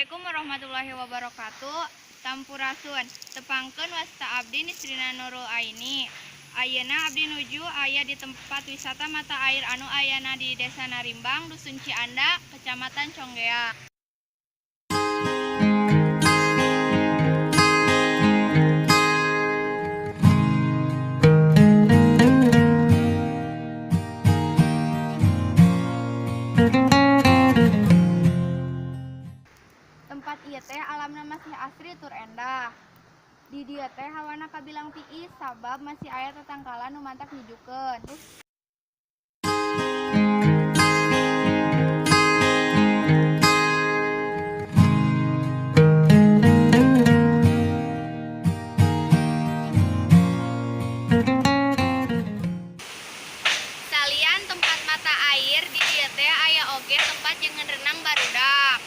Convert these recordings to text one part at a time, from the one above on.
Assalamualaikum warahmatullahi wabarakatuh. Sampurasun. Tepangkeun, wasta abdi Nisrina Nurul Aini. Ayeuna abdi nuju aya di tempat wisata mata air anu ayana di Desa Narimbang, Dusun Cianda, Kecamatan Conggeang. Tempat ieu teh alamna masih asri tur endah. Di dieu teh hawana kabilang tiis sabab masih aya tatangkalan nu matak nyejukeun. Salian tempat mata air, di dieu teh aya oge tempat jang renang barudak.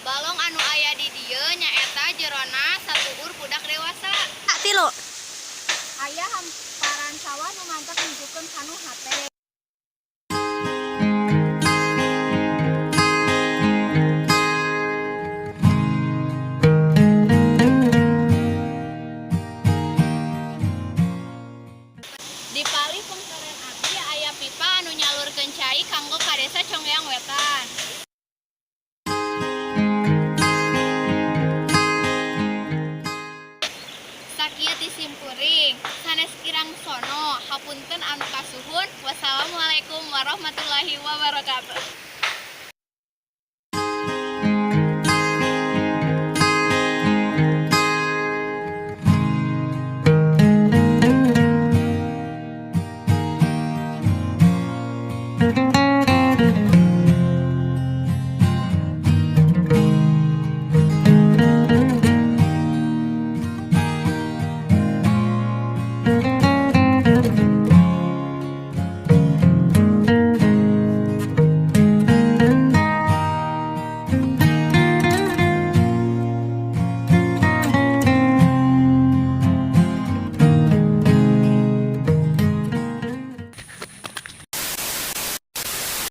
Balong anu aya di dieu nyaeta jerona satuhur budak dewasa. Tilu. Aya hamparan sawah nu matak nunjukkeun kanu hate. Di palih pengkeren abdi aya pipa anu nyalurkeun cai kanggo ka Desa Conggeang Wetan. Sakieu ti simkuring, sanes kirang sono, hapunten anu kasuhun. Wassalamualaikum warahmatullahi wabarakatuh.